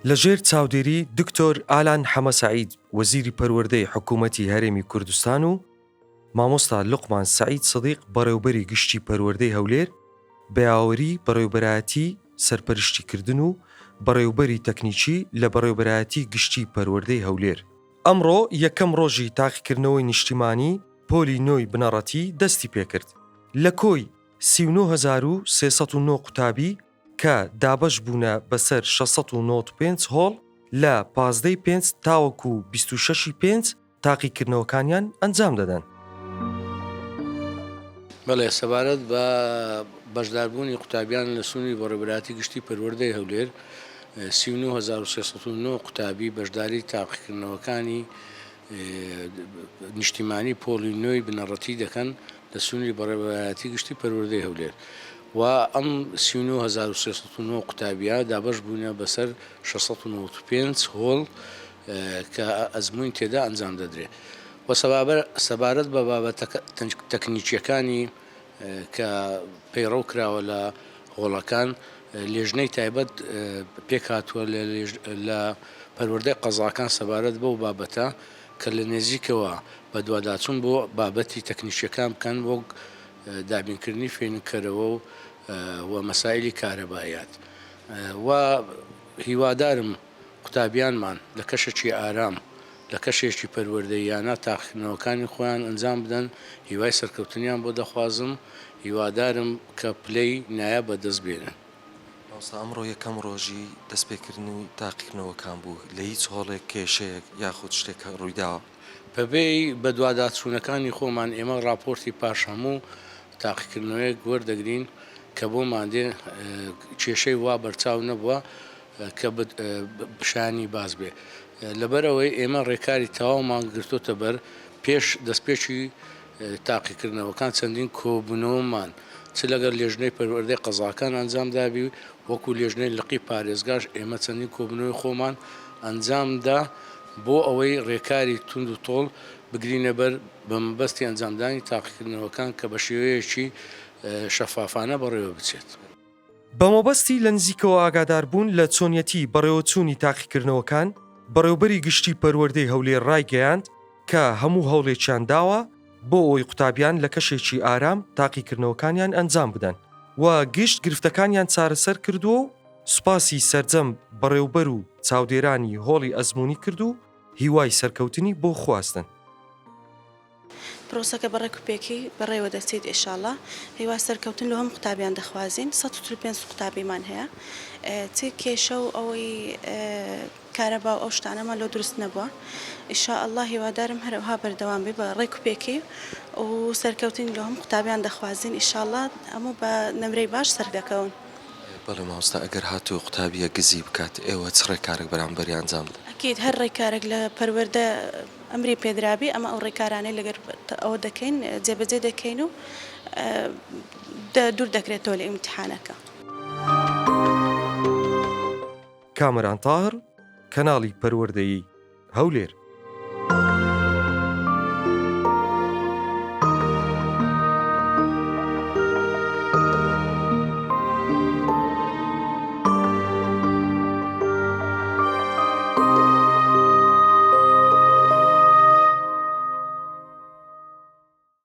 لە ژێر چاودێری دکتۆر ئالان حەمە سەعید وەزیری پەروەردەی حکوومەتی هەرێمی کوردستان و مامۆستا لوقمان سەعید سدیق بەڕێوبەری گشتی پەروەردەی هەولێر بە یاوەری بەڕێوبەرایەتی سەرپەرشتیکردن و بەڕێوبەری تەکنیکی لە بەڕێوبەرایەتی گشتی پەروەردەی هەولێر ئەمڕۆ یەکەم ڕۆژی تاقیکردنەوەی نیشتیمانی پۆلی نۆی بنەڕەتی دەستی پێکرد لە کۆی 39309 قوتابی کە دابەش بوونە بەسەر 695 هۆڵ لە 15 ی پێنج تاوەکو 26 ی پێنج تاقیکردنەوەکانیان ئەنجام دەدەن. بەڵێ، سەبارەت بە بەشداربوونی قوتابیان لە سنووری بەڕێوەبەرایەتی گشتی پەروەردەی هەولێر، 39309 قوتابی بەشداری تاقیکردنەوەکانی نیشتیمانی پۆلی نۆی بنەڕەتی دەکەن لە سنووری بەڕێوەبەرایەتی گشتی پەروەردەی هەولێر و ئەم 39309 قوتابیە دابەش بوونە بەسەر 695 هۆڵ کە ئەزموون تێدا ئەنجام دەدرێت و سەبارەت بە بابەتە تەکنیکییەکانی کە پەیڕەو کراوە لە هۆڵەکان، لێژنەی تایبەت پێکهاتووە لە پەروەردەی قەزاکان سەبارەت بەو بابەتە کە لە نێزیکەوە بەدواداچوون بۆ بابەتی تەکنیکییەکان بکەن وەک دابینکردنی فێنککەرەوە و مەسائیلی کارەباییات و هیوادارم قوتابیانمان لە کەشێکی ئارام، لە کەشێکی پەروەردەییانە تاقیکردنەوەکانی خۆیان ئەنجام بدەن، هیوای سەرکەوتنیان بۆ دەخوازم، هیوادارم کە پلەی نایاب بەدەست بێنن. مامۆستا ئەمڕۆ یەکەم ڕۆژی دەستپێکردنی تاقیکردنەوەکان بوو، لە هیچ هۆڵێک کێشەیەک یاخود شتێک ڕوویداوە؟ بەپێی بەدواداچوونەکانی خۆمان ئێمە ڕاپۆرتی پاش هەموو تاقیکردنەوەیەک وەردەگرین کە بۆمان دێ کێشەی وا بەرچاو نەبووە، کە شایانی باس بێ لەبەرئەوەی ئێمە ڕێکاری تەواومان گرتۆتە بەر پێش دەستپێکی تاقیکردنەوەکان چەندین کۆبوونەوەمان چ لەگەڵ لێژنەی پەروەردەی قەزاکان ئەنجام دابی وەکو لێژنەی لقی پارێزگاش ئێمە چەندین کۆبوونەوەی خۆمان ئەنجام دا بۆ ئەوەی ڕێکاری توند و تۆڵ بگرینە بەر بە مەبەستی ئەنجامدانی تاقیکردنەوەکان کە بە شێوەیەکی شەفافانە بەڕێوە بچێت. بەمەبەستی لە نزیکەوە ئاگاداربوون لە چۆنیەتی بەڕێوەچوونی تاقیکردنەوەکان، بەڕێوبەری گشتی پەروەردەی هەولێر ڕایگەیاند کە هەموو هەوڵێکیان داوە بۆ ئەوەی قوتابیان لە کەشێکی ئارام تاقیکردنەوەکانیان ئەنجام بدەن و گشت گرفتەکانیان چارەسەر کردووە و سوپاسی سەرجەم بەڕێوبەر و چاودێرانی هۆڵی ئەزموونی کرد و هیوای سەرکەوتنی بۆ خواستن. پرۆسەکە بە ڕێک و پێکی بەڕێوە دەچێت ئیشاڵا هیوا سەرکەوتن لۆ هەموو قوتابیان دەخوازین 145 قوتابیمان هەیە چ کێشە و ئەوەی کارەبا و ئەو شتانەمان لۆ دروست نەبووە ئیشاڵا هیوادارم هەرەوها بەردەوام بێ بە ڕێک و پێکی و سەرکەوتن لۆ هەموو قوتابیان دەخوازین ئیشاڵا هەموو بە نمرەی باش سەردەکەون. بەڵێ مامۆستا ئەگەر هاتوو قوتابیەک گزی بکات ئێوە چ ڕێکارێک بەرامبەری ئەنجام دەدەن؟ ئەکید هەر ڕێکارێک لە پەروەردە ئەمری پێدرابی ئەمە ئەو ڕێکارانەی لەگەر ئەوە دەکەین جێبەجێ دەکەین و دوور دەکرێتەوە لە ئیمتیحانەکە. کامەران تاهر، کەناڵی پەروەردەیی، هەولێر.